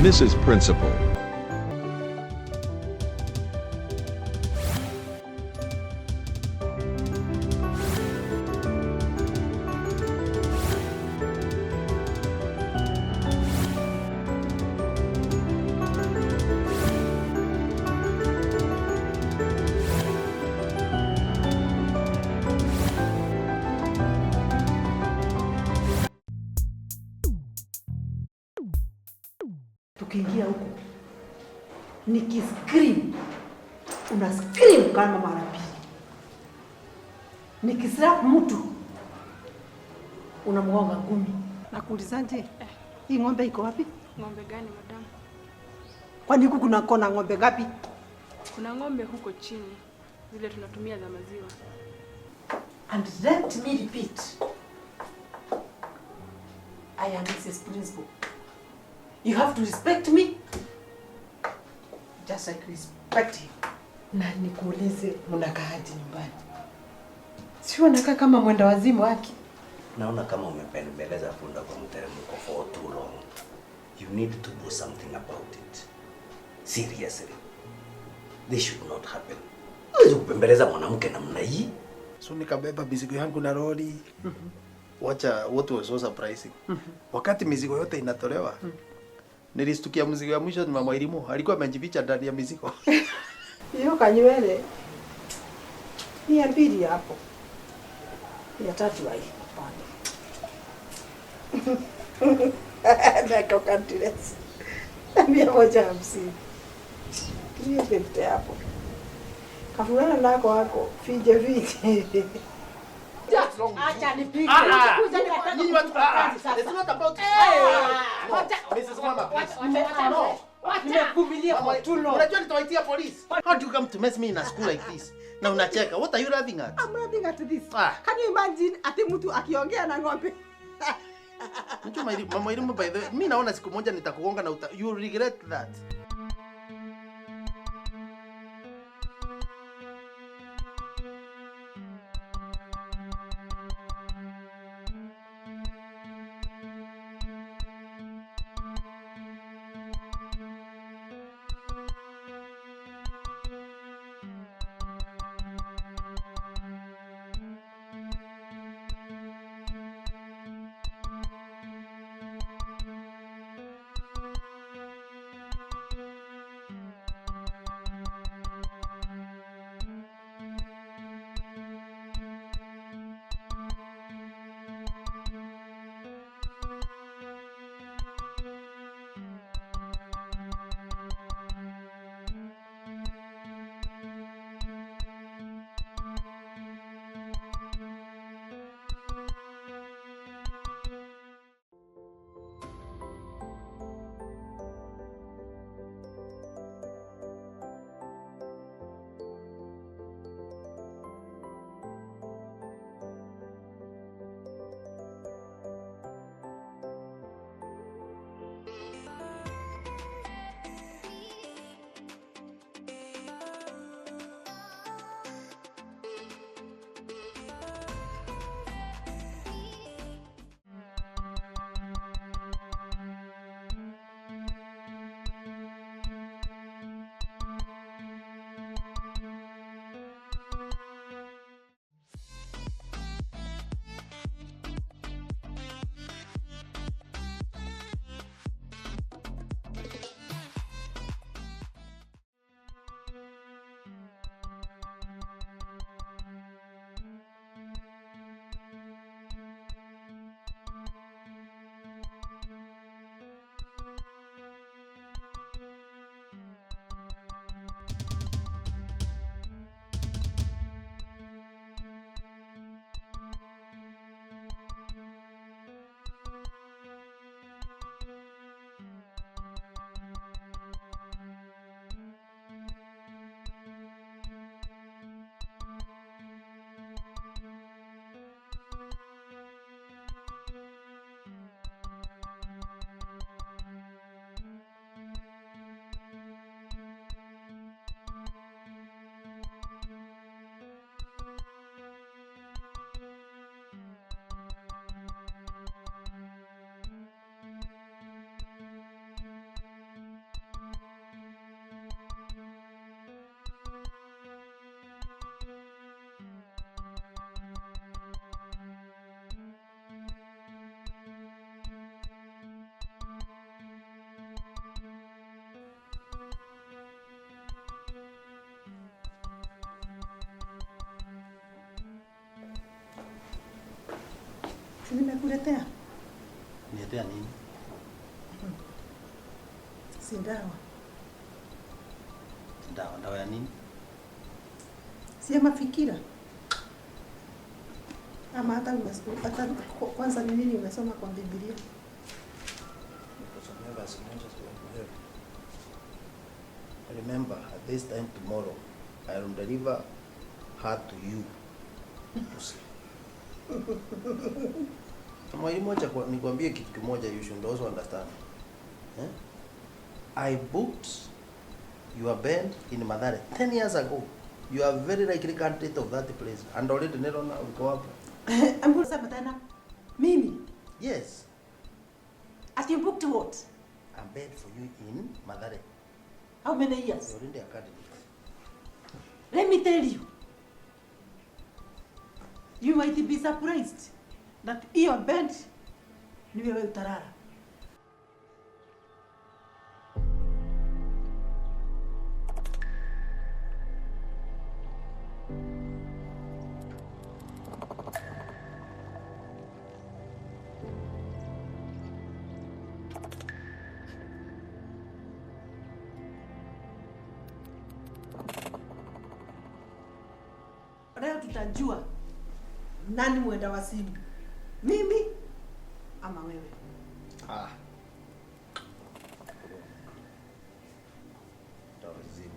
Mrs. Principal. Tukiingia huko nikiscream, una scream kama mara mbili. Nikislap mtu unamgonga ngumi. Nakuulizaje? Hii ng'ombe iko wapi? Ng'ombe gani, madam? Kwani huku kuna kona ng'ombe ngapi? Kuna ng'ombe huko chini, zile tunatumia za maziwa. And let me repeat. I am Mrs. Principal. You have to respect me just like you respect him. Na nikuulize, mnakaaje nyumbani? Si wanakaa kama mwenda wazimu wake? Naona kama umepembeleza punda kwa mteremko for too long. You need to do something about it. Seriously. This should not happen. Huwezi kupembeleza mwanamke namna hii. So nikabeba mizigo yangu na lori. Wacha, what was so surprising. Wakati mizigo yote inatolewa, nilistukia mzigo ya mwisho ni mama Elimu alikuwa amejificha ndani ya mizigo. Hiyo kanywele 200 hapo, 300 hai hapana. Natoka dress 150, 350 hapo. Kafulana nako hako fije fije. Acha nipike. Nyinyi watu, it's not about No, Mrs. Mama, please. No. Nimekuvumilia for too long. Unajua nitawaitia police. How do you come to mess me in a school like this? Na unacheka. What are you laughing at? I'm laughing at this. Ah. Can you imagine ati mtu akiongea na ng'ombe? Unajua mama Elimu, by the way, mimi naona siku moja nitakugonga na you regret that. Si nimekuletea? Niletea nini? Si dawa. Dawa, dawa ya nini? Si ya mafikira. Ama hata hata kwanza ni nini umesoma kwa Biblia? Nikusomea verse moja tu. Remember, at this time tomorrow, I will deliver her to you to sleep. Mwalimu, acha nikwambie kitu kimoja, you should also understand. Eh? I booked your bed in Mathare 10 years ago. You are very likely candidate of that place. And already niliona uko hapo. Hebu sema tena. Mimi? Yes. Ati you booked what? A bed for you in Mathare. How many years? You're already a candidate. Let me tell you. You might be surprised that hiyo bed ni wewe utalala. Leo tutajua nani mwenda wazimu, mimi ama wewe. Ah. Wazimu.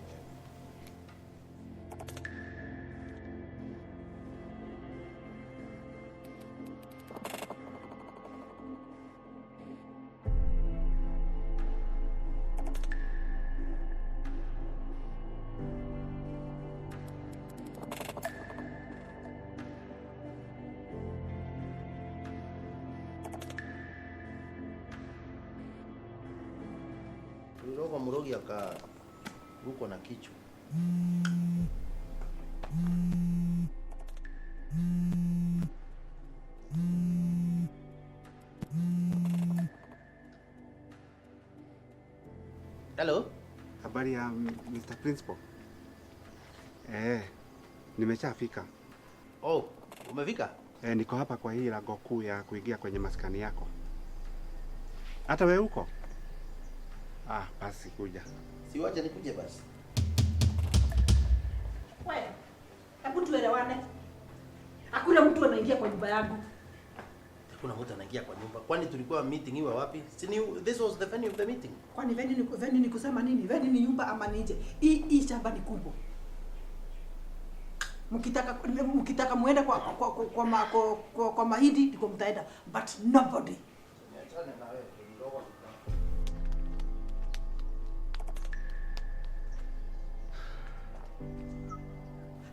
Tuliroga mrogi akarukwa na kichwa. Hello? Habari ya Mr. Principal. Nimeshafika. Oh, umefika? Niko hapa kwa hii lango kuu ya kuingia kwenye maskani yako. Hata wewe uko? Ah, basi kuja. Si wacha nikuje basi. Wewe, hebu tuelewane. Hakuna mtu anaingia kwa nyumba yangu. Hakuna mtu anaingia kwa nyumba. Kwani tulikuwa meeting iwe wapi? Si ni this was the venue of the meeting. Kwani venue ni kusema nini? Venue ni nyumba ama ni nje? Hii shamba ni kubwa. Mkitaka muende kwa mahindi ndiko mtaenda, but nobody. Niachane na wewe, ndogo.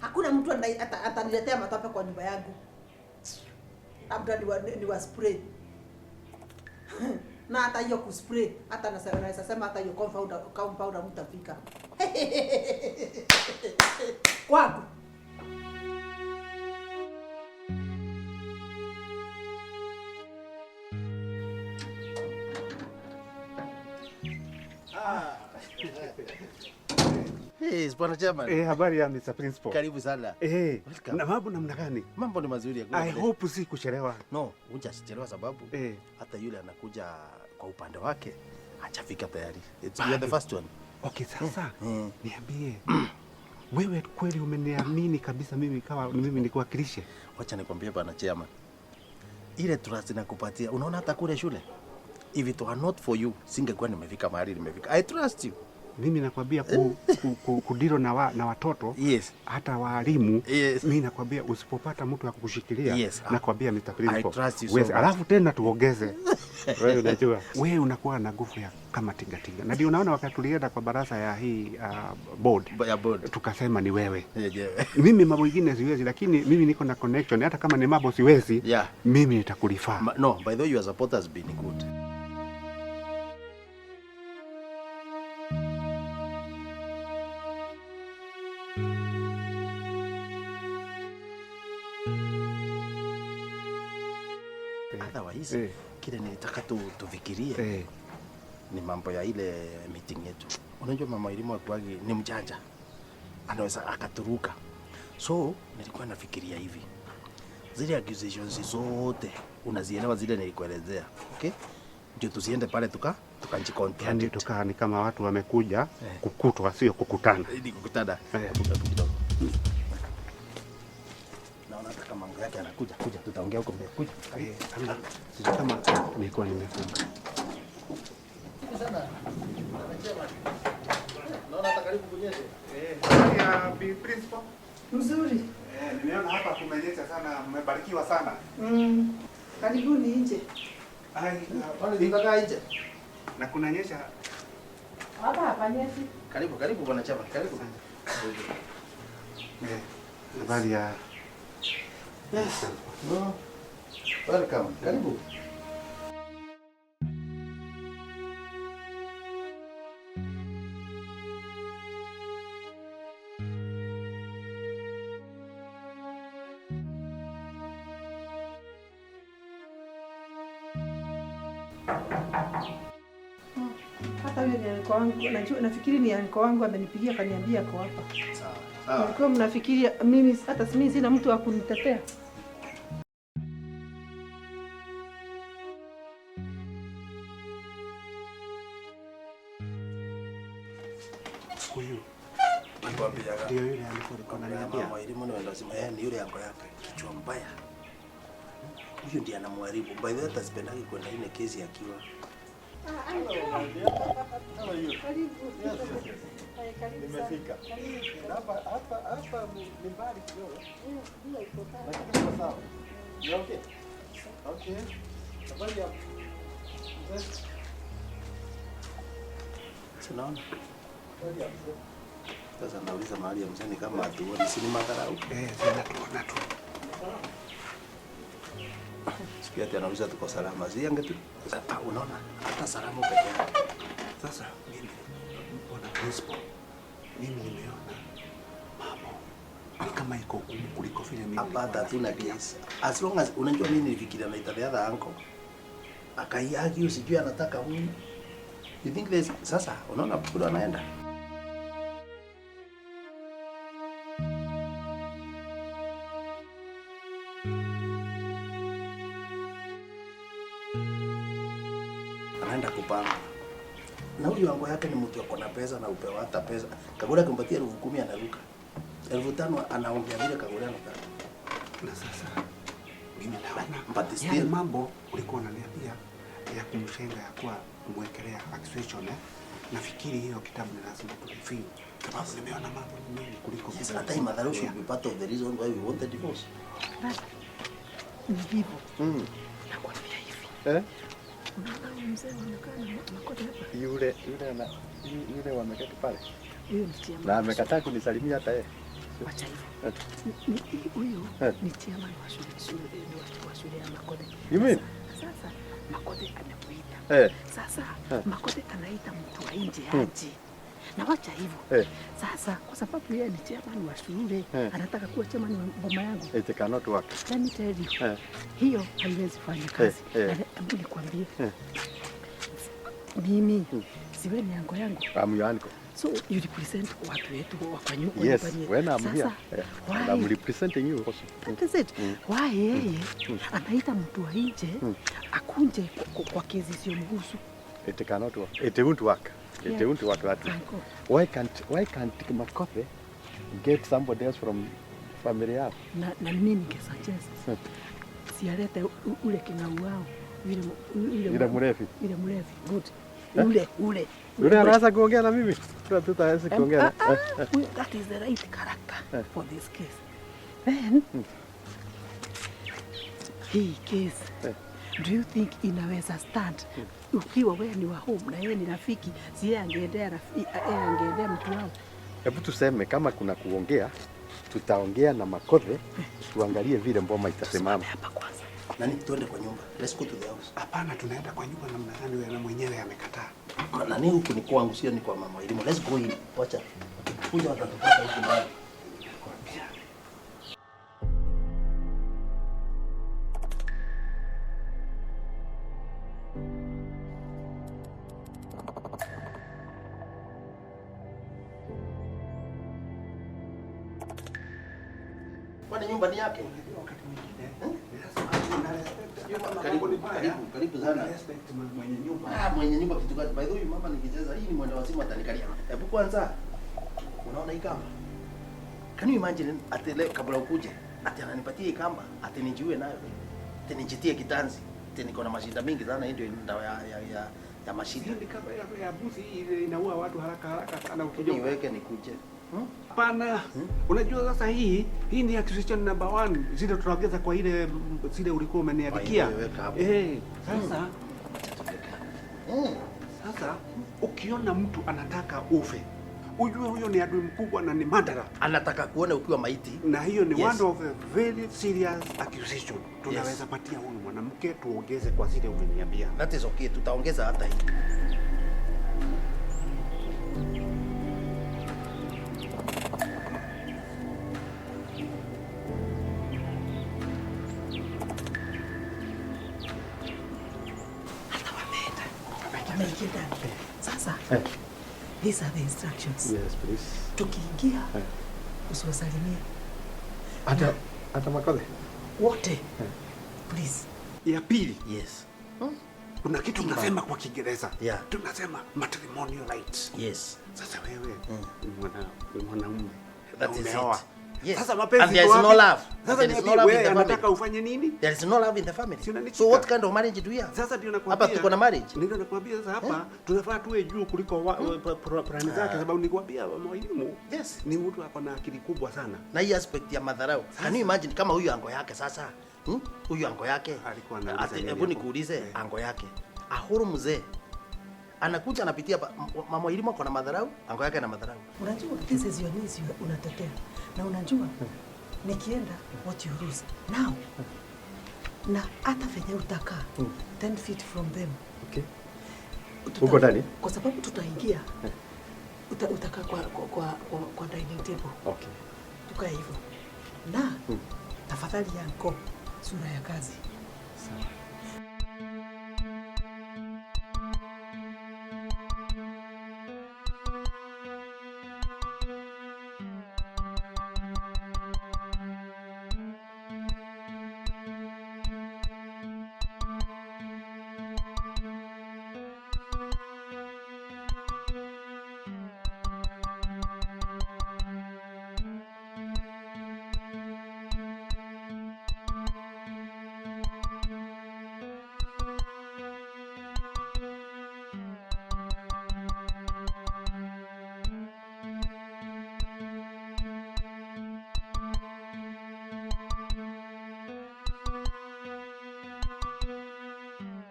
Hakuna mtu ataniletea matope kwa nyumba yangu. Labda ni wa spray. Na hata hiyo kuspray, hata naweza sema hata hiyo compound mtafika. Kwangu. Hey, Bwana Chairman. Habari ya Mr. Principal. Karibu sana. Welcome. Na mambo namna gani? Mambo ni mazuri. I hope si kuchelewa. No, hujachelewa sababu hata yule anakuja kwa upande wake hajafika tayari. It's you are the first one. Okay, sasa niambie. Wewe kweli umeniamini kabisa mimi kawa mimi nikuwakilishe? Wacha nikwambie Bwana Chairman. Ile trust nakupatia, unaona hata kule shule. If it were not for you, singekuwa nimefika mahali nimefika. I trust you. Mimi nakwambia kudiro na watoto. Yes. Hata walimu. Yes. Mimi nakwambia usipopata mtu wa kukushikilia. Yes. Nakwambia Mr. Principal. I trust you so much. Alafu tena tuongeze. Wewe unajua, wewe unakuwa na nguvu ya kama tingatinga. Na ndio unaona wakati tulienda kwa baraza ya hii board. Ya board. Tukasema ni wewe. Yeah. Mimi mambo mengine siwezi, lakini mimi niko na connection, hata kama ni mambo siwezi. Yeah. Mimi nitakulifaa. No, by the way your support has been good. Otherwise, kile nilitaka tufikirie ni mambo ya ile meeting yetu. Unajua mama elimu akuagi ni mjanja, anaweza akaturuka. So nilikuwa nafikiria hivi, Zile accusations zote unazielewa zile nilikuelezea. Okay? Ndio tusiende pale tukajicontract. Yaani tukaa ni kama watu wamekuja kukutwa, sio kukutana. Ili kukutana. Naona hata kama mambo yake anakuja, kuja tutaongea huko mbele. Kuja. Sijui kama nilikuwa nimefunga. Sana. Naona hata karibu kunyeshe. Ya Bi Principal. Mzuri. Nimeona hapa kumenyesha sana, mmebarikiwa sana. Karibuni nje. Ai, pale nitakaa nje. Na kunanyesha. Hapa hapanyesi. Karibu, karibu bwana chama, karibu. Habari ya Yes. No. Welcome. Karibu. Hata yule ni anko wangu, najua nafikiri ni anko wangu amenipigia akaniambia ako hapa. Sawa. Sawa. Mlikuwa mnafikiria mimi hata mimi sina mtu wa kunitetea. Huyu Nikwambia. Ndio yule alikuwa ananiambia. Mama elimu ni lazima yeye ni yule anko yake kichwa mbaya. Huyu ndiye anamharibu. By the way hata sipendagi kwenda ile kesi akiwa. Nimefika. Hapa ni mbali kidogo. Lakini iko sawa. Ni okay. Okay. Habari ya mzee. Sinaona. Sasa nauliza mahali ya mzee ni kama hatuoni, si ni madharau. Zinatuona tu. Sikia ati anauliza tuko salama. Si angetu. Sasa unaona hata salamu peke yake. Sasa mimi bwana principal, mimi nimeona mambo ni kama iko gumu kuliko vile mimi. Hapa hata hatuna case. As long as unajua mimi nilifikiria na the other uncle. Akaiagi usijui anataka huyu. You think there's sasa unaona kule anaenda. Anaenda kupanga. Na huyu wangu yake ni mtu ako na pesa na upewa hata pesa. Kagura akimpatia 10,000 anaruka. 5,000 anaongea vile Kagura anataka. Na sasa mimi naona but still yale mambo ulikuwa unaniambia ya kumshenga ya kuwa kumwekelea accusation Nafikiri hiyo kitabu ni lazima tureview. Sababu nimeona mambo ni mengi kuliko yes, hata hii madharau should be part of the reason why we want the divorce. Ni hivyo. Nakwambia hivi. Unaona mzee anakaa na Makothe hapa? Yule na yule wameketi pale. Huyo ni chairman. Na amekataa kunisalimia hata yeye. Wacha hivyo. Huyo ni chairman wa shule ya Makothe. You mean? Sasa Makothe anamuita. Sasa Makothe anaita mtu wa nje aje. Na wacha hivyo. Sasa kwa sababu yeye ni chairman wa shule, anataka kuwa chairman wa boma yangu. It cannot work. Let me tell you. Hiyo haiwezi fanya kazi. Hebu nikwambie. Mimi siwe ni ango yangu. I'm your uncle. So you represent watu wetu wa kwa nyumba. Yes, when I'm here. And I'm representing you also. That is it. Why yeye anaita mtu wa nje akunje kwa kesi sio mhusu. It cannot work. It won't work. It won't work that way. Why can't Makothe get somebody else from family yao? Na mimi ningesuggest sialete ule king'au wao yule mrefi. Yule mrefi. Good. Ule. Yule anaweza kuongea na mimi. Tutaweza kuongea. That is the right character for this case. Then hii case, do you think inaweza stand? Ukiwa wewe ni wa home na yeye ni rafiki, si yeye angeendea rafiki, yeye angeendea mtu wao. Hebu tuseme kama kuna kuongea, tutaongea na Makothe, tuangalie vile mboma itasimama. Hapa kwanza. Nani tuende kwa nyumba? Let's go to the house. Hapana, tunaenda kwa nyumba namna gani wewe na mwenyewe amekataa. Nani huku ni kwangu sio ni kwa mama elimu. Let's go in. Wacha. Kuja watatupata huku ndani. Kwani nyumba ni yake? Unajua wakati mwingine Karibu, karibu, karibu sana. Respect mwenye nyumba. Ah, mwenye nyumba kitu gani? By the way, mama nikicheza hii ni mwenda wazimu atanikalia. Hebu kwanza unaona hii kamba? Can you imagine ati leo kabla ukuje, ati ananipatia hii kamba, ati nijiue nayo. Ati nijitie kitanzi. Ati niko na mashinda mingi sana, hii ndio dawa ya mashida. Hiyo ni kama ya mbuzi ile inaua watu haraka haraka sana ukija. Niweke nikuje. Hapana. Unajua sasa hii ni accusation number 1. Zile tunaongeza kwa ile zile ulikuwa umeniandikia. Sasa sasa ukiona mtu anataka ufe, ujue huyo ni adui mkubwa na ni madara. Anataka kuona ukiwa maiti. Na hiyo ni one of the very serious accusation. Tunaweza patia huyu mwanamke tuongeze kwa zile umeniambia. That is okay, tutaongeza hata hii. Sasa, these are the instructions. Yes, please. Tukiingia, usiwasalimie. Hata Makothe? Wote. Please. Ya pili. Yes. Kuna kitu tunasema kwa Kiingereza. Yeah. Tunasema matrimonial rights. Yes. Sasa wewe ni mwanaume. That is it. Yes. Sasa mapenzi And there is no love. Sasa there is no love in the family. Anataka ufanye nini? There is no love in the family. So what kind of marriage do we have? Sasa ndio nakwambia. Hapa tuko na marriage. Ndio nakwambia sasa hapa tunafaa tuwe juu kuliko plani zake sababu nikwambia mwalimu. Yes. Ni mtu ako na akili kubwa sana. Na hii aspect ya madharau. Can you imagine kama huyu ango yake sasa? Huyu ango yake. Alikuwa anauliza. Hebu nikuulize ango yake. Ahuru mzee. Anakuja anapitia mama elimu ako na madharau, ango yake ana madharau. Unajua this is your needs unatetea. Na unajua nikienda what you lose now. Na hata venye utakaa 10 feet from them. Okay. Uko ndani? Kwa sababu tutaingia. Utakaa kwa dining table. Okay. Tukae hivyo. Na tafadhali yanko sura ya kazi. Sawa.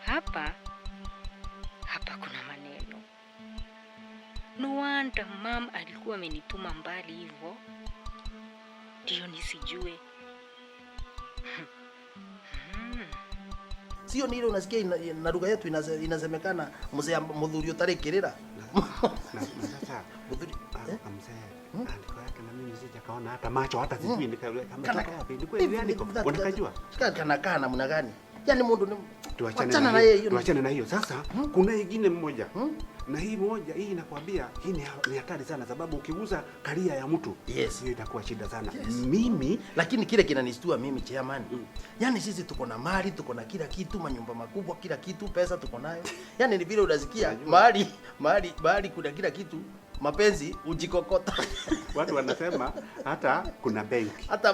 Hapa kuna maneno. No wonder mom alikuwa amenituma mbali hivyo. Ndio nisijue. Sio ni ile unasikia na lugha yetu inasemekana mzee mudhuri utarikirira. Na sasa mudhuri mzee andiko yake na mimi sijakaona hata macho hata sijui nikametoka wapi. Ni kweli andiko unakajua? Kana kana namna gani? Yaani mundu ni tuachane na hiyo. Tuachane na hiyo. Sasa kuna nyingine mmoja. Na hii moja hii inakwambia hii ni hatari sana sababu ukigusa karia ya mtu hiyo itakuwa shida sana. Yes. Mimi lakini kile kinanistua mimi chairman. Yaani sisi tuko na mali, tuko na kila kitu, manyumba makubwa, kila kitu, pesa tuko nayo. Yaani ni vile unasikia mahali kuna kila kitu, mapenzi ujikokota. Watu wanasema hata kuna benki. Hata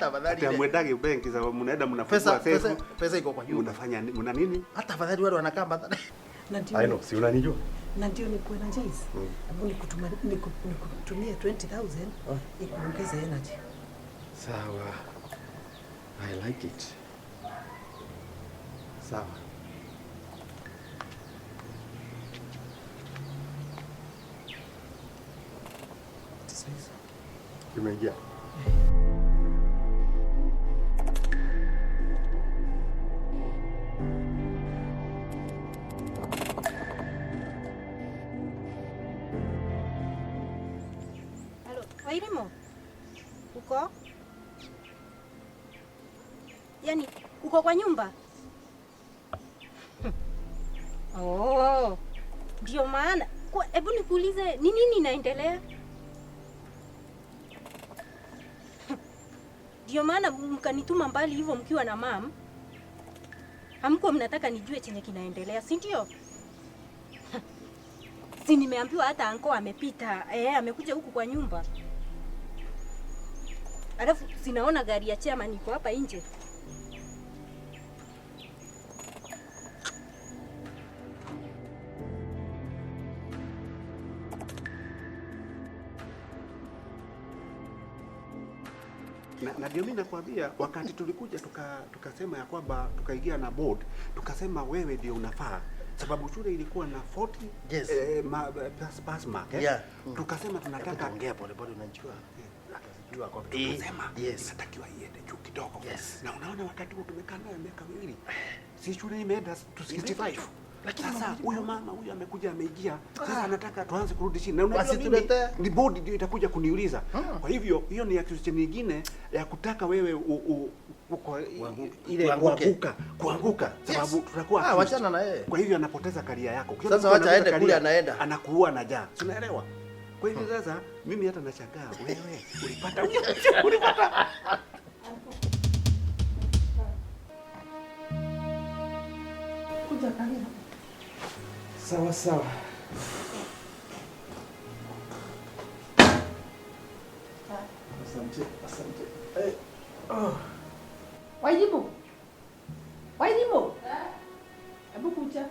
afadhali ile. Mwendage benki sababu mnaenda mnafungua safe. Pesa iko kwa nyumba. Mnafanya mna nini? Hata afadhali wale wanakaa madhara. I know, si unanijua? Na ndio nikuwe na Jais. Hebu nikutumie 20,000 ikuongeze energy. Sawa. I like it. Sawa. Imeingia. Halo, Wairimu. Uko? Yaani uko kwa nyumba? Oh, ndio maana. Hebu nikuulize ni nini inaendelea? Ndio maana mkanituma mbali hivyo mkiwa na mam. Hamkuwa mnataka nijue chenye kinaendelea, si ndio? Si nimeambiwa hata anko amepita, amekuja huku kwa nyumba. Alafu sinaona gari ya chairman iko hapa nje. Na ndio mimi nakwambia wakati tulikuja tukasema ya kwamba tukaingia na board, tukasema wewe ndio unafaa sababu shule ilikuwa na 40 yes. Pass mark. Yeah. Tukasema tunataka ongea pole pole, unajua. Atasijua kwa tukasema yes. Inatakiwa iende juu kidogo. Yes. Na unaona wakati huo tumekaa nayo miaka miwili. Si shule imeenda to 65. Lakini sasa huyo mama huyo amekuja ameingia. Sasa anataka tuanze kurudi chini. Na unajua mimi ni board ndio itakuja kuniuliza. Kwa hivyo hiyo ni accusation nyingine ya kutaka wewe ile kuanguka sababu yes. Tutakuwa wachana na yeye. Kwa hivyo anapoteza karia yako. Sasa wacha aende kule, anaenda anakuua na jaa. Si unaelewa? Kwa hivyo sasa mimi hata nashangaa wewe ulipata ulipata kuja karibu. Sawa sawa. Asante, asante. Hey. Oh. Wairimu. Wairimu. Hebu kuja.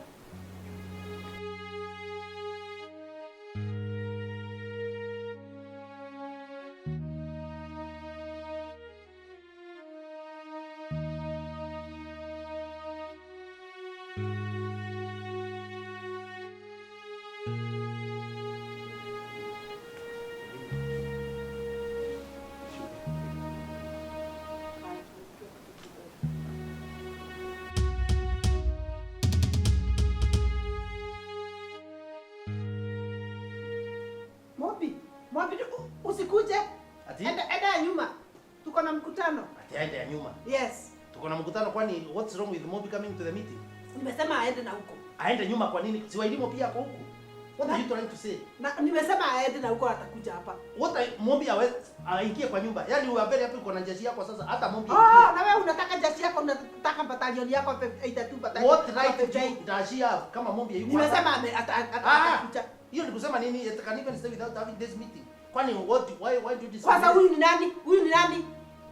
Mobi, usikuje. Enda ya nyuma. Tuko na mkutano. Ati aende ya nyuma. Yes. Tuko na mkutano, kwani what's wrong with Mobi coming to the meeting? Nimesema aende na huko. Aende nyuma kwa nini? Si Wairimu pia ako huko. What are you trying to say? Na nimesema aende na huko, atakuja hapa. What are, Mobi aingie kwa nyumba. Yaani we are very happy uko na jeshi yako sasa hata Mobi. Oh, na wewe unataka jeshi yako, unataka batalioni yako 82 batalioni. What right do does have kama Mobi yuko? Nimesema atakuja. Hiyo ni kusema nini? It can even stay without having this meeting. Kwani what why do this? Kwanza huyu ni nani? Huyu ni nani?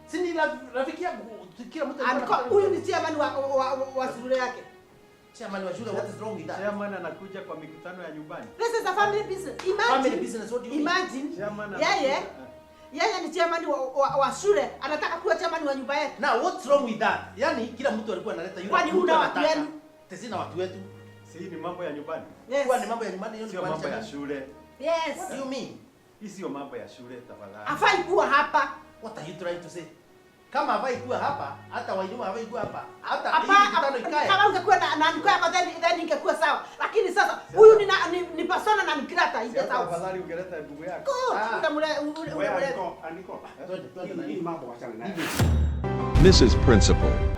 Si ni rafiki yangu, kila mtu anajua. Huyu ni chairman wa shule yake. Chairman wa shule, what is wrong with that? Chairman anakuja kwa mikutano ya nyumbani. This is a family business. Imagine. Family business, what do you mean? Imagine. Yeye yeye ni chairman wa shule, anataka kuwa chairman wa nyumba yetu. Now what's wrong with that? Yaani kila mtu alikuwa analeta yule. Kwani huna watu wenu? Sisi na watu wetu. Si ni mambo ya nyumbani. Yes. Kwa ni mambo ya nyumbani, hiyo ni sio mambo ya shule. Yes. What do you mean? Hii sio mambo ya shule tafadhali. Hafai kuwa hapa. What are you trying to say? Kama hafai kuwa hapa, hata Wairimu hafai kuwa hapa. Hata hii mikutano ikae. Kama ungekuwa na niko yako then ingekuwa sawa. Lakini sasa huyu ni persona na grata in the house. Tafadhali ungeleta ndugu yako. Wewe andiko. Andiko. Hii mambo wachana nayo. Mrs. Principal.